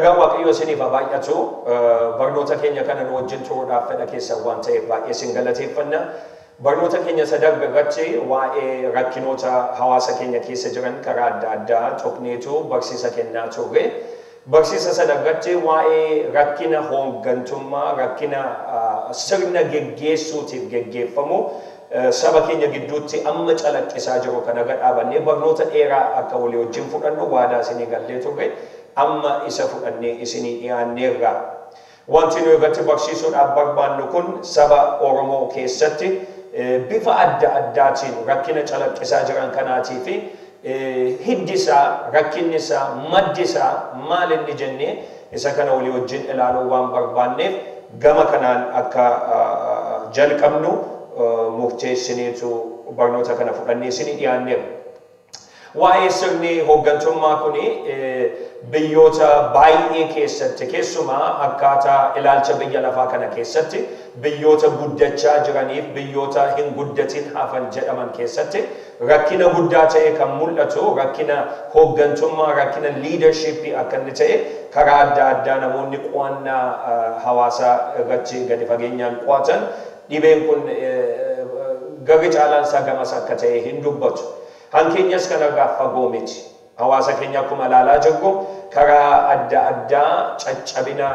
Nagaa Waaqayyoo isiniif haa baay'atu. Barnoota keenya kana nu wajjin turuudhaaf fedha keessan waan ta'eef baay'ee isin galateeffanna. Barnoota keenya isa darbe irratti waa'ee rakkinoota hawaasa keenya keessa jiran karaa adda addaa tuqneetu barsiisa kennaa turre. Barsiisa sana irratti waa'ee rakkina hooggantummaa, rakkina sirna geggeessuutiif geggeeffamu saba keenya gidduutti amma calaqqisaa jiru kana irra dhaabannee barnoota dheeraa akka walii wajjin fudhannu waadaa isinii gallee turre. Amma isa fudhannee isinii dhiyaanneerra. Wanti nuyi irratti barsiisuudhaaf barbaannu kun saba Oromoo keessatti bifa adda addaatiin rakkina calaqqisaa jiran kanaatii fi hiddi isaa, rakkinni isaa, maddi isaa maal inni jennee isa kana walii wajjin ilaaluu waan barbaanneef gama kanaan akka jalqabnu murteessineetu barnoota kana fudhannee isinii dhiyaanneerra. Waa'ee sirni hooggantummaa kuni biyyoota baay'ee keessatti, keessumaa akkaataa ilaalcha biyya lafaa kana keessatti, biyyoota guddachaa jiraniif biyyoota hin guddatin hafan jedhaman keessatti rakkina guddaa ta'e kan mul'atu rakkina hooggantummaa, rakkina liidarshiippii akka inni ta'e karaa adda addaa namoonni qo'annaa hawaasaa irratti gadi fageenyaan qo'atan dhibeen kun garri caalaan isaa gamas akka ta'e hin dubbatu. Hankeenyas kanarraa fagoo miti. Hawaasa keenya akkuma ilaalaa jirru karaa adda addaa caccabina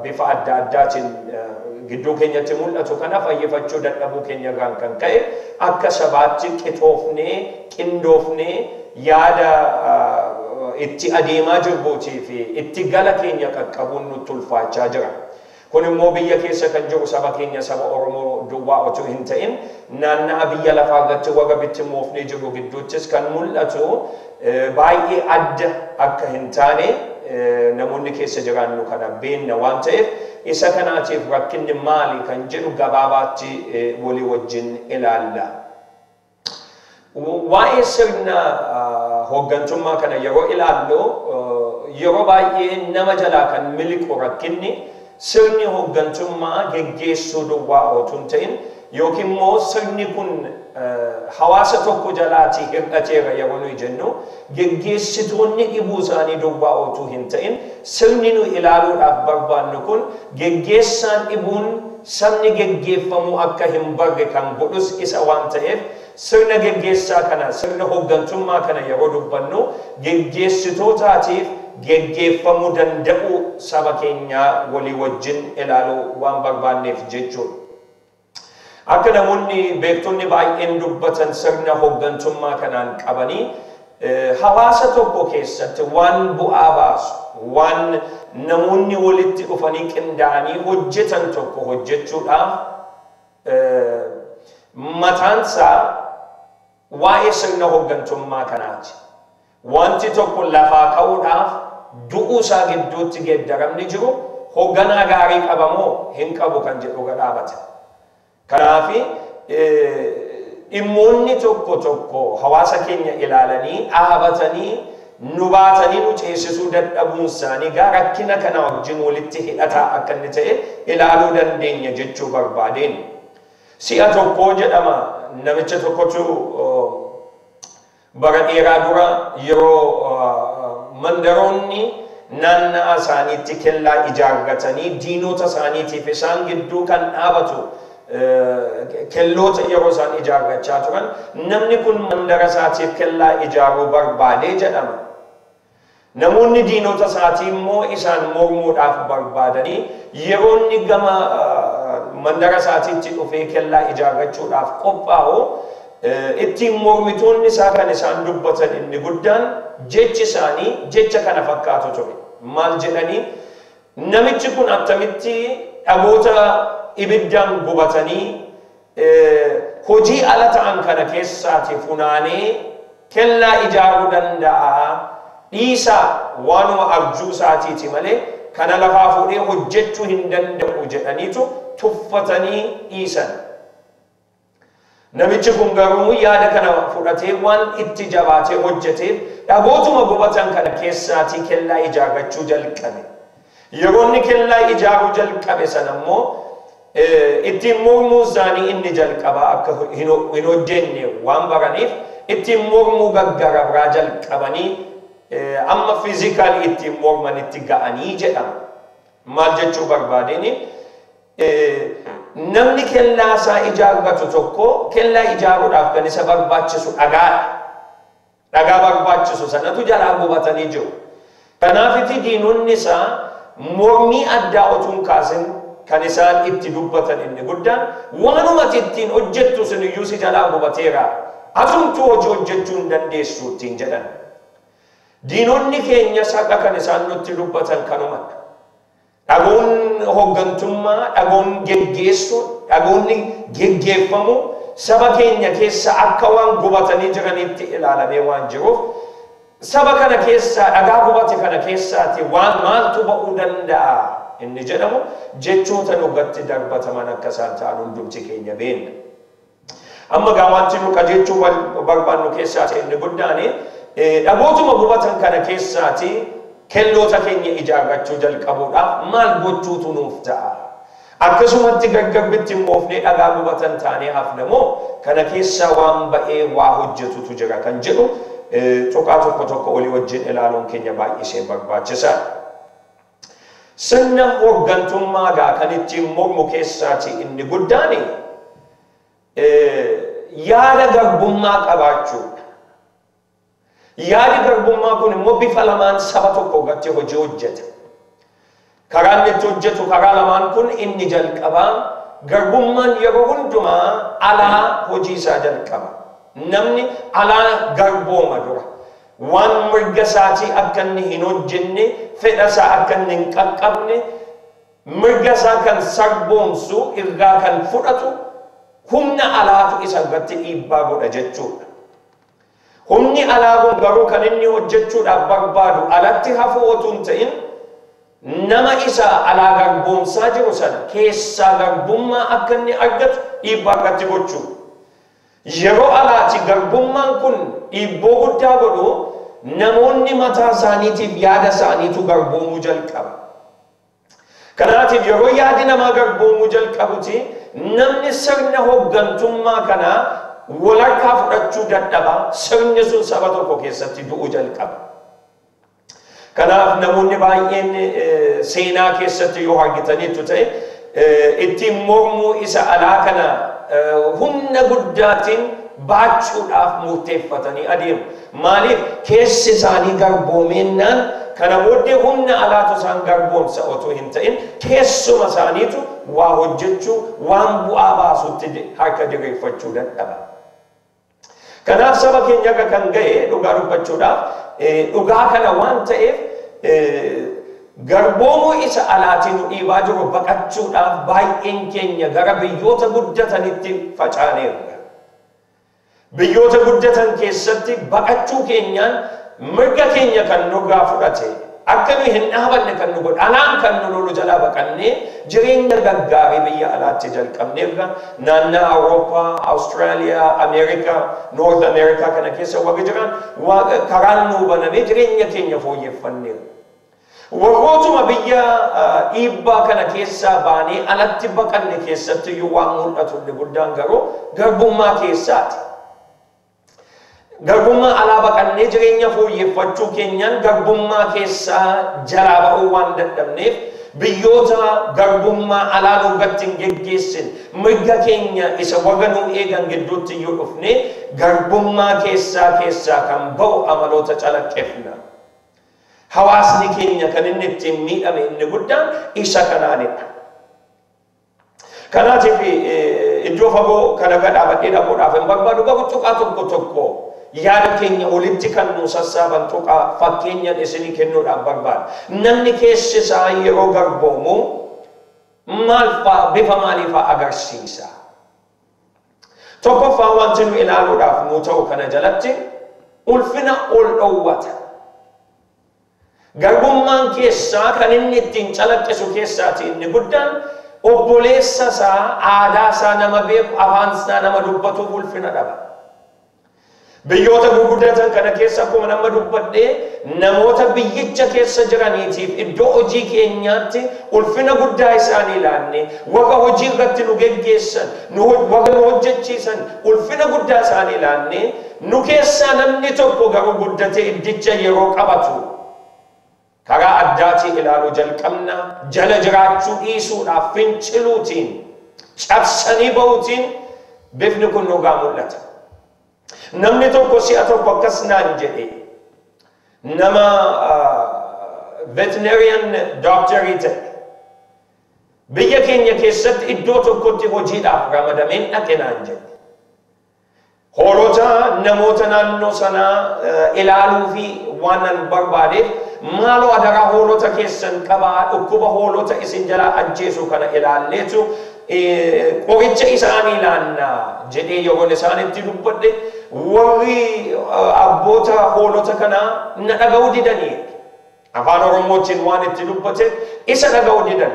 bifa adda addaatiin gidduu keenyatti mul'atu kana fayyifachuu dadhabuu keenya irraan kan ka'e akka sabaatti qixoofnee, qindoofnee yaada itti adeemaa jirruutii fi itti gala keenya qaqqabuun nutti ulfaachaa jira. Kun immoo biyya keessa kan jiru saba keenya saba Oromoo duwwaa otoo hin ta'in naanna'a biyya lafaa irratti warra bittimmoofnee jiru gidduuttis kan mul'atu baay'ee adda akka hin taane namoonni keessa jiraannu kana beenna waan ta'eef isa kanaatiif rakkinni maali kan jedhu gabaabaatti walii wajjin ilaalla. Waa'ee sirna hooggantummaa kana yeroo ilaallu yeroo baay'ee nama jalaa kan miliqu rakkinni sirni hooggantummaa geggeessuu duwwaa otoo hin ta'in yookiin immoo sirni kun hawaasa tokko jalaatii hir'ateera yeroo nuyi jennu geggeessitoonni dhibuu isaanii duwwaa otoo hin ta'in sirni nu ilaaluudhaaf barbaannu kun geggeessaan dhibuun sabni geggeeffamuu akka hin barre kan godhus isa waan ta'eef sirna geggeessaa kana, sirna hooggantummaa kana yeroo dubbannu geggeessitootaatiif geggeeffamuu danda'u saba keenyaa walii wajjin ilaaluu waan barbaanneef jechuudha. Akka namoonni beektonni baay'een dubbatan sirna hooggantummaa kanaan qabanii hawaasa tokko keessatti waan bu'aa baasu, waan namoonni walitti dhufanii qindaa'anii hojjetan tokko hojjechuudhaaf mataansaa waa'ee sirna hooggantummaa kanaati. Wanti tokko lafaa ka'uudhaaf du'uu isaa gidduutti geeddaramni jiru hoogganaa gaarii qabamoo hin qabu kan jedhu irra dhaabata. Kanaaf dhimmoonni tokko tokko hawaasa keenya ilaalanii dhaabatanii nu baatanii nu ceesisuu dadhabuun isaanii gaa rakkina kana wajjin walitti hidhataa akka inni ta'e ilaaluu dandeenya jechuu barbaadeen. Si'a tokko jedhama namicha tokkotu bara dheeraa dura yeroo mandaroonni naanna'a isaaniitti kellaa ijaarratanii diinota isaaniitiif isaan gidduu kan dhaabatu kelloota yeroo isaan ijaarrachaa turan namni kun mandara isaatiif kellaa ijaaruu barbaadee jedhama. Namoonni diinota isaatii immoo isaan mormuudhaaf barbaadanii yeroo inni gama mandara isaatiitti dhufee kellaa ijaarrachuudhaaf qophaa'u ittiin mormitoonni isaa kan isaan dubbatan inni guddaan jechi isaanii jecha kana fakkaatu ture. Maal jedhanii namichi kun attamitti dhagoota ibiddaan gubatanii hojii ala ta'an kana keessaati funaanee kellaa ijaaruu danda'a. Dhiisaa waanuma abjuu isaatiiti malee kana lafaa fuudhee hojjechuu hin danda'u jedhaniitu tuffatanii dhiisan. Namichi kun garuu yaada kana fudhatee waan itti jabaatee hojjeteef dhagootuma gubatan kana keessaatii kellaa ijaarrachuu jalqabe. Yeroo inni kellaa ijaaruu jalqabe sana immoo ittiin mormuu isaanii inni jalqabaa akka hin hojjenne waan baraniif ittiin mormuu gaggara biraa jalqabanii amma fiizikaalii ittiin mormanitti ga'anii jedhama. Maal jechuu barbaadeen namni kellaa isaa ijaarratu tokko kellaa ijaaruudhaaf kan isa barbaachisu dhagaadha. Dhagaa barbaachisu sanatu jalaa gubatanii jiru. Kanaafiti diinonni isaa mormii addaa utuu hin kaasin kan isaan itti dubbatan inni guddaan waanumati ittiin hojjettu sun iyyuu si jalaa gubateera. Atumtuu hojii hojjechuu hin dandeessu ittiin jedhan. Diinonni keenya saqa kan isaan nutti dubbatan kanumadha. Dhagoon hooggantummaa, dhagoon geggeessuu, dhagoonni geggeeffamu saba keenya keessa akka waan gubatanii jiranitti ilaalamee waan jiruuf saba kana keessaa dhagaa gubate kana keessaati waan maaltu ba'uu danda'a inni jedhamu jechoota nurratti darbataman akka isaan ta'an hundumti keenya beenna. Amma gaa wanti nu qajeelchuu barbaannu keessaati inni guddaan dhagootuma gubatan kana keessaati kelloota keenya ijaarrachuu jalqabuudhaaf maal gochuutu nuuf ta'a? Akkasumatti gargarbitti moofnee dhagaa gubatan taanee hafna moo kana keessaa waan ba'ee waa hojjetutu jira kan jedhu tuqaa tokko tokko olii wajjin ilaaluun keenya baay'isee barbaachisaadha. Sirna hooggantummaa gaa kan ittiin mormu keessaati inni guddaan yaada garbummaa qabaachuudha. Yaadi garbummaa kun immoo bifa lamaan saba tokko irratti hojii hojjeta. Karaan itti hojjetu karaa lamaan kun inni jalqabaa garbummaan yeroo hundumaa alaa hojii isaa jalqaba. Namni alaa garbooma dura. Waan mirga isaatii akka inni hin hojjenne, fedha isaa akka inni hin qaqqabne, mirga isaa kan sarboomsu irraa kan fudhatu humna alaatu isa irratti dhiibbaa godha jechuudha. Humni alaa kun garuu kan inni hojjechuudhaaf barbaadu alatti hafuu otoo hin ta'in nama isa alaa garboomsaa jiru sana keessaa garbummaa akka inni argatu dhiibbaa irratti gochuu. Yeroo alaati garbummaan kun dhiibboo guddaa godhu namoonni mataa isaaniitiif yaada isaaniitu garboomuu jalqaba. Kanaatiif yeroo yaadi namaa garboomuu jalqabuti namni sirna hooggantummaa kanaa walharkaa fudhachuu dadhaba, sirni sun saba tokko keessatti du'uu jalqaba. Kanaaf namoonni baay'een seenaa keessatti yoo argitaniittu ta'e ittiin mormuu isa alaa kana humna guddaatiin baachuudhaaf murteeffatanii adeemu. Maaliif keessi isaanii garboomeennaan kana booddee humna alaatu isaan garboomsa otoo hin ta'in keessuma isaaniitu waa hojjechuu waan bu'aa baasutti harka diriirfachuu dadhaba. Kanaaf saba keenya irra kan ga'e dhugaa dubbachuudhaaf dhugaa kana waan ta'eef garboomuu isa alaatiin nu dhiibaa jiru baqachuudhaaf baay'een keenya gara biyyoota guddatanitti facaaneerra. Biyyoota guddatan keessatti baqachuu keenyaan mirga keenya kan nurraa fudhate akka nu hin dhaabanne kan nu godhe alaan kan nu lolu jalaa baqannee jireenya gaggaarii biyya alaatti jalqabneerra. Naannaa Awurooppaa, Awustiraaliyaa, Ameerikaa, Noorth Ameerikaa kana keessa warri jiran karaan nuu banamee jireenya keenya fooyyeffanneerra. Warrootuma biyya dhiibbaa kana keessaa baanee alatti baqanne keessatti iyyuu waan mul'atu inni guddaan garuu garbummaa keessaati. Garbummaa alaa baqannee jireenya fooyyeffachuu keenyaan garbummaa keessaa jalaa ba'uu waan dadhabneef biyyoota garbummaa alaa nurratti hin geggeessine mirga keenya isa warra nuu eegan gidduutti iyyuu dhufne garbummaa keessaa kan ba'u amaloota calaqqeefna. Hawaasni keenya kan inni ittiin miidhame inni guddaan isa kanaanidha. Kanaatiif iddoo fagoo kana irra dhaabadhee dhaquudhaaf hin barbaadu garuu tuqaa tokko tokko yaada keenya olitti kan nu sassaaban tuqaa fakkeenyaan isinii kennuudhaaf barbaada. Namni keessi isaa yeroo garboomu maal fa'aa bifa maalii fa'aa agarsiisa? Tokkoffaa wanti nu ilaaluudhaaf nu ta'u kana jalatti ulfina ol dhowwata. Garbummaan keessaa kan inni ittiin calaqqisu keessaati inni guddaan obboleessa isaa, aadaa isaa nama beeku, afaan isaa nama dubbatuuf ulfina dhaba. Biyyoota gurguddatan kana keessa akkuma nama dubbadhee namoota biyyicha keessa jiraniitiif iddoo hojii keenyaatti ulfina guddaa isaanii ilaanne, warra hojii irratti nu geggeessan, warra nu hojjechiisan ulfina guddaa isaanii ilaanne, nu keessaa namni tokko garuu guddatee iddicha yeroo qabatu karaa addaatii ilaaluu jalqabna. Jala jiraachuu dhiisuudhaaf finciluutiin, cabsanii ba'uutiin bifni kun nurraa mul'ata. Namni tokko si'a tokko akkas naan jedhe, nama veterinarian doctorii ta'e, biyya keenya keessatti iddoo tokkotti hojiidhaaf ramadameen dhaqe naan jedhe. Hoolota namoota naannoo sanaa ilaaluu fi waan nan barbaadeef, maaloo adaraa hoolota keessan qabaa, dhukkuba hoolota isin jalaa ajjeesu kana ilaalleetu qoricha isaanii ilaannaa jedhee yeroon isaanitti dubbadhe, warri abboota hoolota kanaa na dhaga'uu didanii. Afaan Oromootiin waan itti dubbate isa dhaga'uu didan.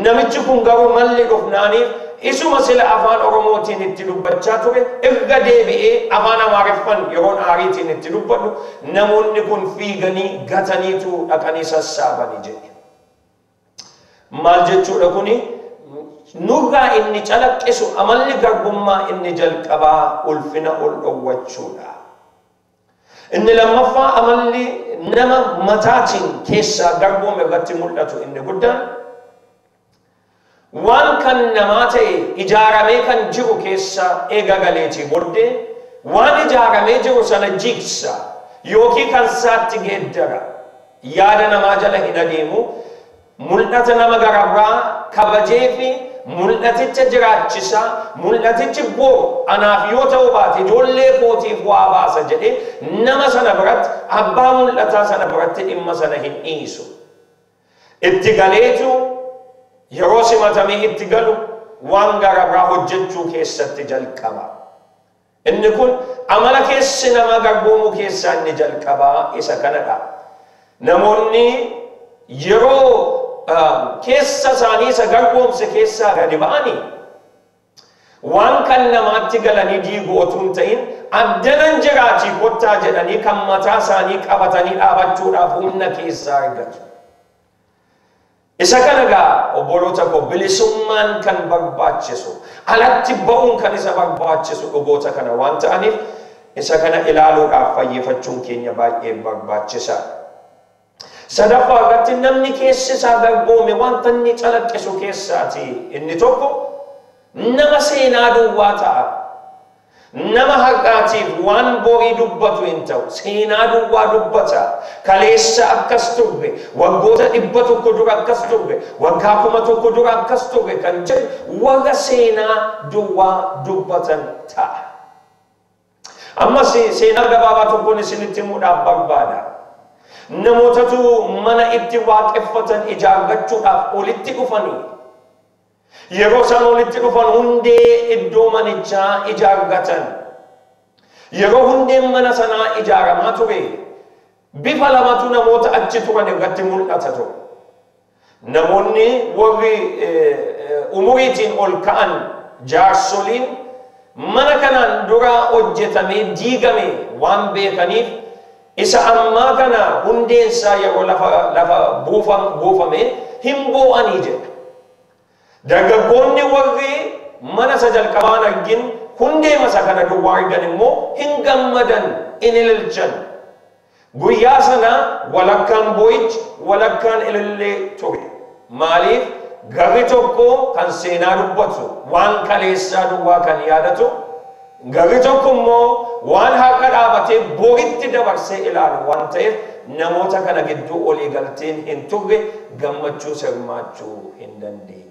Namichi kun garuu malli dhufnaaniif isuma sila afaan Oromootiin itti dubbachaa ture erga deebi'ee afaan Amaariffan yeroon aariitiin itti dubbadhu, namoonni kun fiiganii gataniitu dhaqanii sassaabanii jedhe. Maal jechuudha kuni? Nurraa inni calaqqisu amalli garbummaa inni jalqabaa ulfina ol dhowwachuudha. Inni lammaffaa, amalli nama mataatiin keessaa garboome irratti mul'atu inni guddaan, waan kan namaa ta'e ijaaramee kan jiru keessa eega galeetii booddee waan ijaaramee jiru sana jigsa yookiin kan saatti geeddara. Yaada namaa jala hin adeemu. Mul'ata nama garabraa kabajee fi mul'aticha jiraachisa, mul'atichi bor anaaf yoo ta'u baate ijoollee kootiif waa baasa jedhee nama sana biratti, abbaa mul'ataa sana biratti dhimma sana hin dhiisu. Itti galeetu yeroo simatamee itti galu waan garabraa hojjechuu keessatti jalqaba. Inni kun amala keessi nama garboomuu keessaa inni jalqabaa isa kanadha. Namoonni yeroo keessa isaanii isa garboomse keessaa gadi ba'anii waan kan namaatti galanii diiguu otoo hin ta'in, addanan jiraatii kottaa jedhanii kan mataa isaanii qabatanii dhaabachuudhaaf humna keessaa argatu. Isa kana gaa obboloota koo, bilisummaan kan barbaachisu, alatti ba'uun kan isa barbaachisu dhugoota kana waan ta'aniif, isa kana ilaaluudhaaf fayyifachuun keenya baay'ee barbaachisaadha. Sadaffaa irratti, namni keessi isaa garboome wanta inni calaqqisu keessaati inni tokko nama seenaa duwwaa ta'a. Nama har'aatiif waan borii dubbatu hin ta'u. Seenaa duwwaa dubbata. Kaleessa akkas turre, waggoota 100 dura akkas turre, waggaa 1000 dura akkas turre kan jedhu warra seenaa duwwaa dubbatan ta'a. Ammas seenaa gabaabaa tokkoon isinitti himuudhaaf barbaada. Namootatu mana itti waaqeffatan ijaarrachuudhaaf olitti dhufanii, yeroo isaan olitti dhufan hundee iddoo manichaa ijaarratan. Yeroo hundeen mana sanaa ijaaramaa ture, bifa lamatu namoota achi turan irratti mul'ata ture. Namoonni warri umuriitiin ol ka'an, jaarsoliin, mana kanaan dura hojjetamee diigame waan beekaniif, isa ammaa kana hundeensaa yeroo lafa buufame hin boo'anii jedha. Dargaggoonni warri mana isa jalqabaan argin, hundee isa kana duwwaa argan immoo hin gammadan, in ililchan. Guyyaa sana walakkaan boo'ichi, walakkaan ilillee ture. Maaliif? Garri tokko kan seenaa dubbatu, waan kaleessaa duwwaa kan yaadatu, garri tokko immoo waan haqa dhaabatee boritti dabarsee ilaalu waan ta'eef, namoota kana gidduu olii galteen hin turre, gammachuu sirmaachuu hin dandeenye.